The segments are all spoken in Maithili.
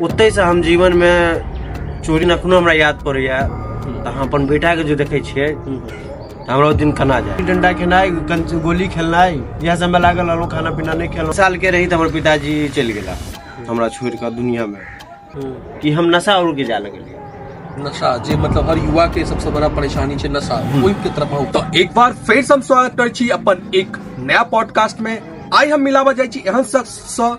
ओतहिसँ हम जीवनमे चोरी एखनो हमरा याद पड़ैए तऽ हम अपन बेटाके जे देखै छियै तऽ हमरा ओ दिन कना जाय। डंडा खेनाइ, कंच गोली खेलनाइ, इएह सबमे लागल रहलहुँ, खाना पीना नहि खेलहुँ। सालके रही तऽ हमर पिताजी चलि गेला हमरा छोड़ि कऽ दुनियामे, कि हम नशा और के जाय लगलियै। नशा जे मतलब हर युवा के सबसे बड़ा परेशानी छै नशा, ओहि के तरफ आउ। तऽ एक बार फेर से हम स्वागत करै छी अपन एक नया पॉडकास्ट में। आइ हम मिलाबऽ जाइ छी एहन शख्स सँ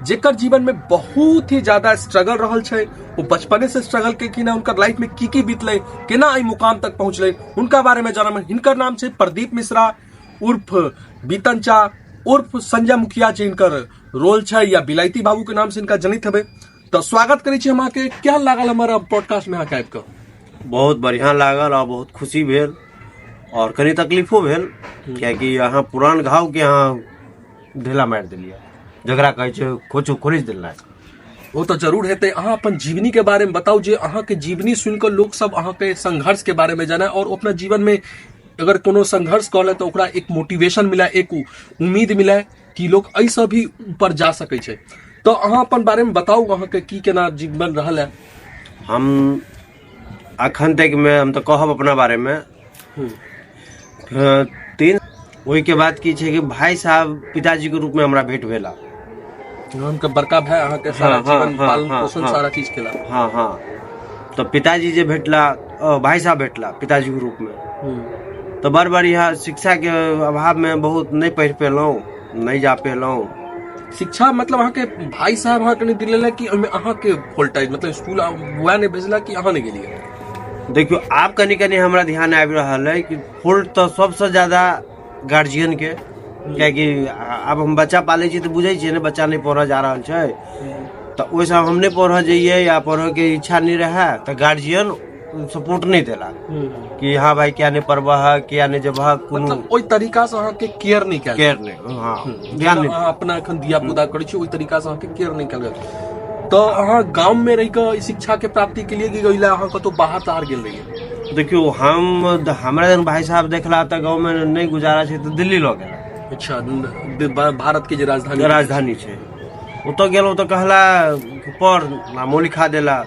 जेकर जीवन में बहुत ही ज्यादा स्ट्रगल रहल छै। ओ बचपने से स्ट्रगल केलखिन हँ, हुनकर लाइफ में की की बीतलै, केना एहि मुकाम तक पहुंचलै, हुनका बारे में जानब। हिनकर नाम छै प्रदीप मिश्रा उर्फ बीतन चा उर्फ संजय मुखिया जे हिनकर रोल छै या बिलायती बाबू के नाम से हिनका जनित हेबै। तऽ स्वागत करै छी हम अहाँके। क्या लागल हमर पॉडकास्ट में अहाँके आबि कऽ? बहुत बढ़िया लागल और बहुत खुशी भेल और कनि तकलीफो भेल, कियाकि अहाँ पुरान घाव के अहाँ ढेला मारि देलियै, जकरा कहै छै खोचो खोरिज देलनाइ। ओ तऽ जरूर हेतै। अहाँ अपन जीवनी के बारे में बताउ, जे अहाँके जीवनी सुनि कऽ लोक सब अहाँके संघर्ष के बारे में जाने और अपना जीवन में अगर कोनो संघर्ष कऽ ले तऽ ओकरा एक मोटिवेशन मिले, एक उम्मीद मिले कि लोक एहिसँ भी ऊपर जा सकै छै। तऽ अहाँ अपन बारे में बताउ, अहाँके की केना जीवन रहल है। हम अखन तक में हम तऽ कहब अपना बारे में तीन ओहिके बाद की छै कि भाई साहब पिताजी के रूप में हमरा भेंट भेला। हुनकर बड़का भाई अहाँके सारा जीवन पालन पोषण सारा चीज केला। हाँ हाँ, तऽ पिताजी जे भेटला, भाई साहब भेटला पिताजी के रूप में, तऽ बड़ बढ़िया। शिक्षा के अभाव में बहुत नहि पढ़ि पेलहुँ, नहि जा पेलहुँ। शिक्षा मतलब अहाँके भाई साहब अहाँके नहि दिलेला कि ओहिमे अहाँके वोल्टेज मतलब स्कूल वएह नहि भेजला कि अहाँ नहि गेलियै? देखियौ, आब कनि कनि हमरा ध्यान आबि रहल अइ कि फॉल्ट तऽ सबसँ ज्यादा गार्जियनके, कियाकि आब हम बच्चा पालै छी तऽ बुझै छियै ने, बच्चा नहि पढ़ऽ जा रहल छै तऽ ओहिसँ हम नहि पढ़ऽ जइयै या पढ़ऽके इच्छा नहि रहए तऽ गार्जियन सपोर्ट नहि देला कि हाँ भाई, किया नहि पढ़बह, किया नहि जेबह, कोनो मतलब ओहि तरीका से अहाँके केयर नहि कयल। केयर नहि, हाँ, ध्यान नहि। अहाँ अपना एखन धिया पुता करै छी, ओहि तरीका से अहाँके केयर नहि कयल गेल। तऽ अहाँ गाम में रहि कऽ शिक्षा के प्राप्ति के लिए कि ओहि लए अहाँ कतौ बाहर ताहर गेल रहियै? देखियौ, हम हमरा जहन भाई साहब देखला तऽ गाँव में नहि गुजारा छै तऽ दिल्ली लऽ गेला। अच्छा, भारत के जे राजधानी राजधानी छै, ओतऽ गेलहुँ तऽ कहला पढ़, नामो लिखा देला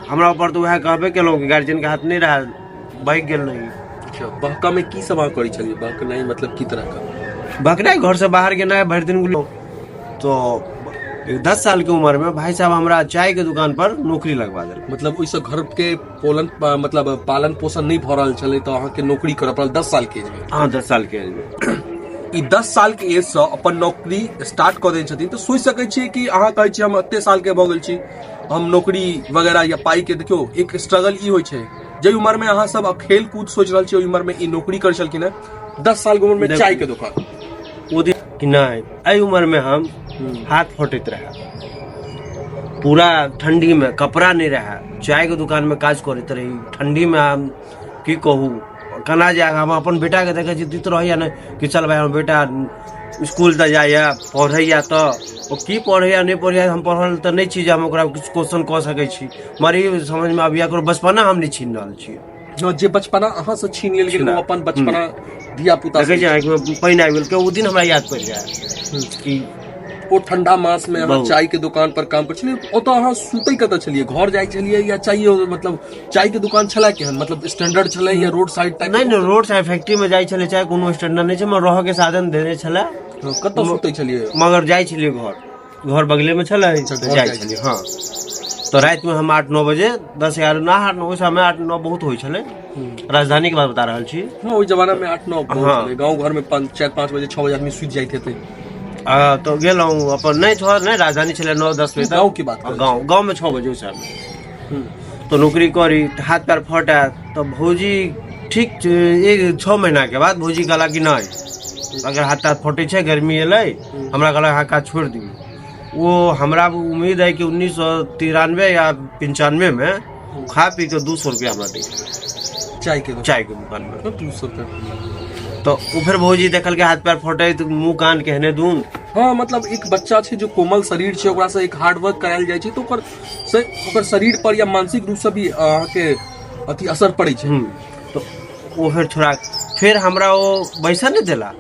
हमरा ऊपर। तऽ उएह कहबे केलहुँ कि गार्जियनके हाथ नहि रहए, भागि गेल रही। अच्छा, बहका में की सब अहाँ करै छलियै? बहकनाइ मतलब की तरह का? बहकनाइ, घरसँ बाहर गेनाइ, भरि दिन गुलो। तो 10 साल के उम्र में भाई साहब हमरा चाय के दुकान पर नौकरी लगवा देलक। मतलब ओहिसँ घर के पोलन मतलब पालन पोषण नहि भऽ रहल छलै तऽ अहाँके नौकरी करऽ पड़ल 10 साल के एज में? हाँ, 10 साल के एज में। ई 10 साल के एज सँ अपन नौकरी स्टार्ट कऽ देने छथिन, तऽ सोचि सकै छियै कि अहाँ कहै छियै हम एते साल के भऽ गेल छी, हम नौकरी वगैरह या पाई के। देखियौ, एक स्ट्रगल ई होइ छै, जाहि उम्र में अहाँ सब खेल कूद सोचि रहल छी ओहि उम्र में ई नौकरी करै छलखिन हेँ 10 साल के उम्र में चाय के दुकान। ओ दिन कि नहि, एहि उम्र में हम हाथ फटैत रहे, पूरा ठंडी में कपड़ा नहीं रहे, चाय के दुकान में काज करैत रही ठंडी में। हम की कहू, केना जाय, हम अपन बेटा के देखै छी दित रहैया नहि कि चल भाई, हमर बेटा स्कूल तऽ जाइया, पढ़ैया, तऽ ओ की पढ़ैया नहि पढ़ैया, हम पढ़ल तऽ नहि छी जे हम ओकरा किछु क्वेश्चन कऽ सकै छी, मगर ई समझमे अबैया ओकर बचपना हम नहि छीन रहल छियै। हँ, जे बचपना अहाँ से छीन लेल गेल ओ अपन बचपना धिया पुता देखै छी आँखिमे पानि आबि गेल, ओ दिन हमरा याद पड़ि जाय कि ओ ठंडा मास में अहाँ चाय के दुकान पर काम करै छलियै, ओतऽ अहाँ सुतै कतऽ छलियै? घर जाइ छलियै या चाय, मतलब चाय के दुकान छलै केहन, मतलब स्टैंडर्ड छलै या रोड साइड टाइप? नहि नहि, रोड साइड फैक्ट्री में जाइ छलै चाय, कोनो स्टैंडर्ड नहि छै, मगर रहऽ के साधन देने छलै। कतऽ सुतै छलियै? मगर जाइ छलियै घर, घर बगले में छलै तऽ जाइ छलियै। हँ, तऽ रातिमे हम 8-9 बजे, 10 11 ना, 8-9, ओहि समय 8-9 बहुत होइ छलै, राजधानी के बात बता रहल छी। हँ, ओहि जमाना में 8-9 बहुत छलै। गाँव घर में 4-5 बजे, 6 बजे आदमी सुति जाइत हेतै। तऽ गेलहुँ अपन, नहि 6 नहि, राजधानी छलै 9-10 बजे। गाँव के बात। गाँव गाँव में 6 बजे ओहि समय तऽ नौकरी करी, हाथ पैर फटए तऽ भौजी ठीक एक 6 महीना के बाद भौजी कहला कि नहि, अगर हाथ ताथ फटै छै, गर्मी एलै, हमरा कहलक अहाँ काज छोड़ि दियौ। ओ हमरा उम्मीद है कि 1993 या 95 में खा पी के 200 रुपया हमरा दै चाय के? चाय के दुकान में। 200 रुपया। तऽ ओ फेर भौजी देखल के हाथ पैर फटैत, मुँह कान केहने दून। हँ, मतलब एक बच्चा छै जो कोमल शरीर छै, ओकरा से एक हार्ड वर्क करायल जाइ छै तऽ ओकर से ओकर शरीर पर या मानसिक रूप से भी अहाँके अथी असर पड़ै छै। तऽ ओ फेर छोड़ा, फेर हमरा ओ बैसऽ नहि देला।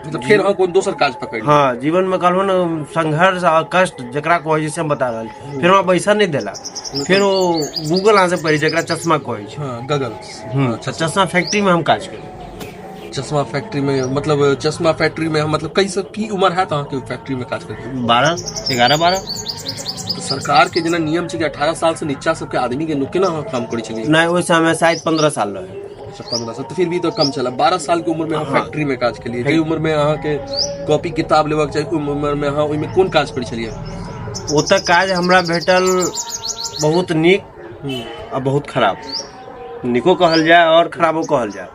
मतलब फेर अहाँ कोन दोसर काज पकड़ि हाँ, जीवन में कहलहुँ ने संघर्ष और कष्ट जकरा कहै छै से हम बता रहल छी। फेर हमरा पैसा नहि देला, फेर ओ गूगल अहाँ से पढ़ै जकरा चश्मा कहै छै। हाँ, गगल। अच्छा, चश्मा फैक्ट्री में हम काज केलहुँ। चश्मा फैक्ट्री में, मतलब चश्मा फैक्ट्री में हम मतलब कैसे की उम्र है अहाँके फैक्ट्री में काज करके? 12, 11, 12। तऽ सरकार के जेना नियम छै कि 18 साल से नीचा सबके आदमी के केना अहाँ काम करै छलियै? नहि, ओहि समय शायद 15 साल रहे। अच्छा, 15 साल, तऽ फिर भी तऽ कम छलै। 12 साल के उम्र में अहाँ फैक्ट्री में काज केलियै, जाहि उम्र में अहाँके कॉपी किताब लेबाक चाही ओहि उम्र में अहाँ ओहिमे कोन काज करै छलियै? ओतऽ काज हमरा भेटल बहुत नीक आ बहुत खराब। नीको कहल जाय और खराबो कहल जाय।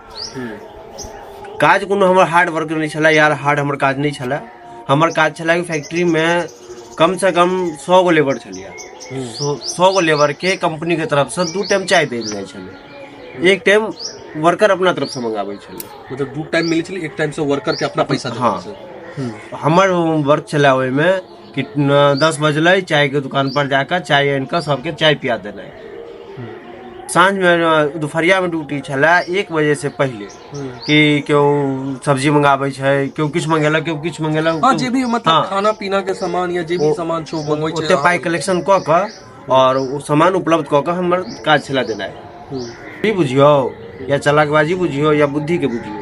काज कोनो हमर हार्ड वर्क नहि छलै यार, हार्ड हमर काज नहि छलै। हमर काज छलै कि फैक्ट्रीमे कम से कम 100 गो लेबर छलियै, 100 गो लेबरके कंपनीके तरफसँ 2 टाइम चाय देल जाइ छलै, 1 टाइम वर्कर अपना तरफसँ मंगाबै छलै। मतलब 2 टाइम मिलै छलै, 1 टाइम से वर्कर के अपना पैसा देबै। हाँ। हमर वर्क छलै ओहिमे कि 10 बजलै चायके दुकान पर जाकऽ चाय आनि कऽ सबके चाय पिया देनाइ। साँझमे दुपहरियामे ड्यूटी छलै 1 बजे से पहिले कि केओ सब्जी मंगाबै छै, केओ किछु मंगेलक, केओ किछु मंगेलक। हाँ, जे भी मतलब खाना पीना के सामान या जे भी सामान छौ मंगबै छै। ओते पाइ कलेक्शन कऽ कऽ और ओ सामान उपलब्ध कऽ कऽ हमर काज छलै देनाइ। ई बुझियौ या चालाकबाजी बुझियौ या बुद्धि के बुझियौ,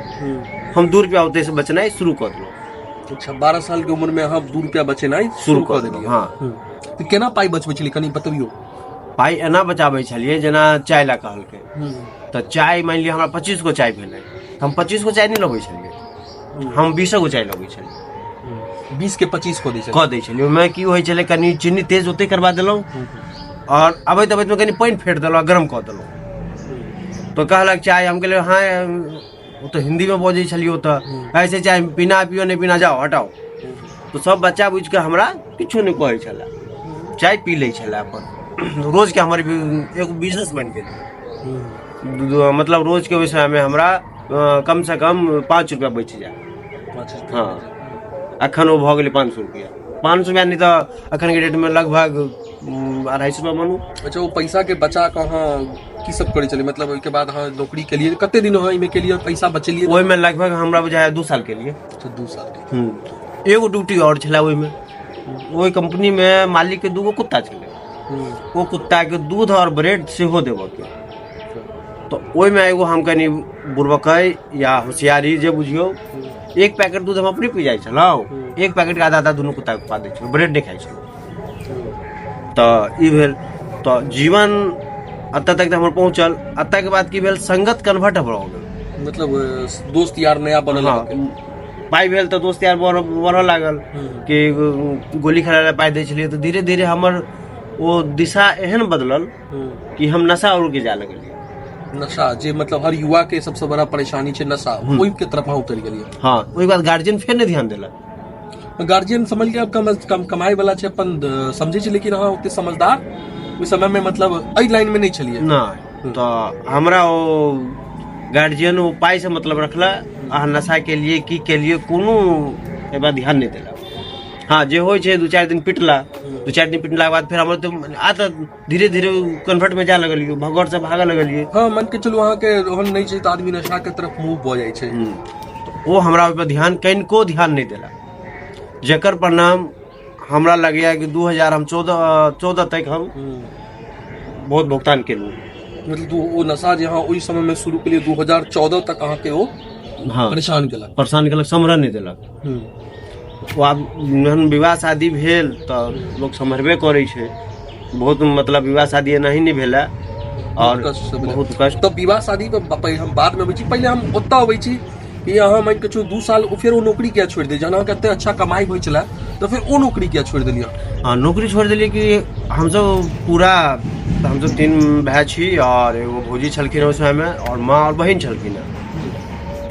हम 2 रुपया ओतै से बचनाइ शुरू कऽ देलहुँ। अच्छा, 12 साल के उम्र में अहाँ 2 रुपया बचेनाइ शुरू कऽ देलियै। हाँ। तऽ केना पाइ बचबै छलियै, कनि बतबियौ। पाइ एना बचाबै छलियै जेना चाय लए कहलकै तऽ चाय मानि लिअ हमरा 25 गो चाय भेलै, हम 25 गो चाय नहि लबै छलियै, हम 20 गो चाय लबै छलियै। 20 के 25 कऽ दै छलियै। कऽ दै छलियै। ओहिमे की होइ छलै, कनि चीनी तेज ओते करबा देलहुँ और अबैत अबैतमे कनि पानि फेट देलहुँ, गरम कऽ देलहुँ। तऽ कहलक चाय, हम कहलियै हाँ, ओ तऽ हिन्दीमे बजै छलियै ओतऽ, ऐसे चाय पीना पियो नहि पीना जाओ हटाओ। तऽ सब बच्चा बुझिकऽ हमरा किछो नहि कहै छलै, चाय पी लै छलै अपन। रोजके हमर एगो बिजनेस बनि गेल, मतलब रोजके ओहि समयमे हमरा कमसँ कम 5 रुपया बचि जाय। हाँ, अखन ओ भऽ गेलै 500 रुपया। 500 रुपया नहि तऽ अखनके डेटमे लगभग 250 रुपया मानू। अच्छा, ओ पैसा के बचा कऽ अहाँ की सब करै छलियै? मतलब ओहिके बाद अहाँ नौकरी केलियै, कते दिन अहाँ एहिमे केलियै, पैसा बचेलियै? ओहिमे लगभग हमरा बुझाया 2 साल केलियै। अच्छा, 2 साल के। एगो ड्यूटी आओर छलै ओहिमे। ओहि कंपनीमे मालिकके 2 गो कुत्ता छलै, ओ कुत्ताके दूध आओर ब्रेड सेहो देबऽके। तऽ ओहिमे एगो हम कनि बुड़बकै या होशियारी जे बुझियौ, 1 पैकेट दूध हम अपने पी जाइ छलहुँ, 1 पैकेटके आधा आधा दुनू कुत्ताके खुआ दै छलहुँ, ब्रेड नहि खाइ छलहुँ। तऽ ई भेल। तऽ जीवन एतऽ तक तऽ हमर पहुँचल। एतऽ के बाद की भेल, संगत कन्वर्ट हमर हो गेल। मतलब दोस्त यार नया बनल। हाँ, पाइ भेल तऽ दोस्त यार बढ़ऽ लागल कि गोली खेलाय लए पाइ दै छलियै। तऽ धीरे धीरे हमर ओ दिशा एहन बदलल कि हम नशा और के जाय लगलियै। नशा, जे मतलब हर युवा के सबसे बड़ा परेशानी छै नशा, ओहि के तरफ अहाँ उतरि गेलियै। हाँ, ओहिके बाद गार्जियन फेर नहि ध्यान देलक। गार्जियन समझ के कम कम कमाई वाला छै अपन समझै छै, लेकिन अहाँ ओते समझदार ओहि समय में मतलब एहि लाइन में नहि छलियै। नहि, तऽ हमरा ओ गार्जियन ओ पाइ से मतलब रखला, अहाँ नशा के लिए की के लिए कोनो एहि बात ध्यान नहि देलक। हाँ, जे होइ छै 2-4 दिन पिटला, 2-4 दिन पिटलाके बाद फेर हमर तऽ आदत धीरे धीरे कन्वर्ट में जाय लगलियै, भगवान से भागऽ लगलियै। हाँ, मान के चलू अहाँके ओहन नहि छै तऽ आदमी नशा के तरफ मूव भऽ जाइ छै। ओ हमरा ओहिपर ध्यान कनिको ध्यान नहि देलक, जकर परिणाम हमरा लगैया कि दू हजार हम चौदह तक हम बहुत भुगतान केलहुँ। मतलब ओ नशा जे अहाँ ओहि समय में शुरू केलियै 2014 तक अहाँके ओ हाँ, परेशान केलक। परेशान केलक, सम्हरऽ नहि देलक। ओ आब जहन विवाह शादी भेल तऽ लोक सम्हरबे करै छै बहुत, मतलब विवाह शादी एनाही नहि भेलै और कष्ट से भेलै। बहुत कष्ट। तऽ विवाह शादी पर हम बाद में अबै छी, पहिले हम ओतऽ अबै छी कि अहाँ मानि के चलू 2 साल फेर ओ नौकरी किया छोड़ि देलियै? जहन अहाँके एते अच्छा कमाई होइ छलै तऽ फेर ओ नौकरी किया छोड़ि देलियै? हाँ, नौकरी छोड़ि देलियै कि हमसब पूरा, हमसब 3 भाय छी और एगो भौजी छलखिन ओहि समयमे और माँ और बहिन छलखिन हेँ,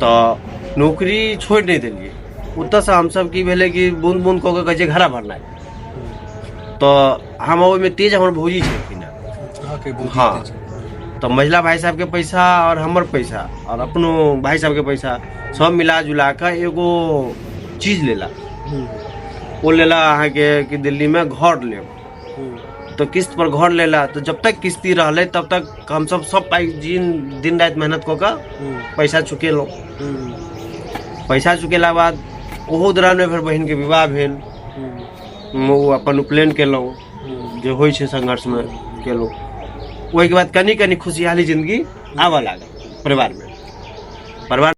तऽ नौकरी छोड़ि नहि देलियै। ओतऽसँ हमसब की भेलै कि बूँद बूँद कऽ के कहै छै घड़ा भरनाइ, तऽ हम ओहिमे तेज हमर भौजी छलखिन हेँ। हाँ, तऽ महिला भाई साहबके पैसा और हमर पैसा और अपनो भाई साहबके पैसा सब मिला जुला कऽ एगो चीज लेला। ओ लेला अहाँके कि दिल्लीमे घर लेब, तऽ किस्त पर घर लेला। तऽ जब तक किस्ती रहलै तब तक हमसब सब पाइ दिन राति मेहनत कऽ कऽ पैसा चुकेलहुँ। पैसा चुकेला बाद ओहो दौरानमे फेर बहिनके विवाह भेल, ओ अपन उपनयन केलहुँ, जे होइ छै संघर्षमे केलहुँ। ओहिके बाद कनि कनि खुशहाली जिन्दगी आबऽ लागल परिवारमे। परिवार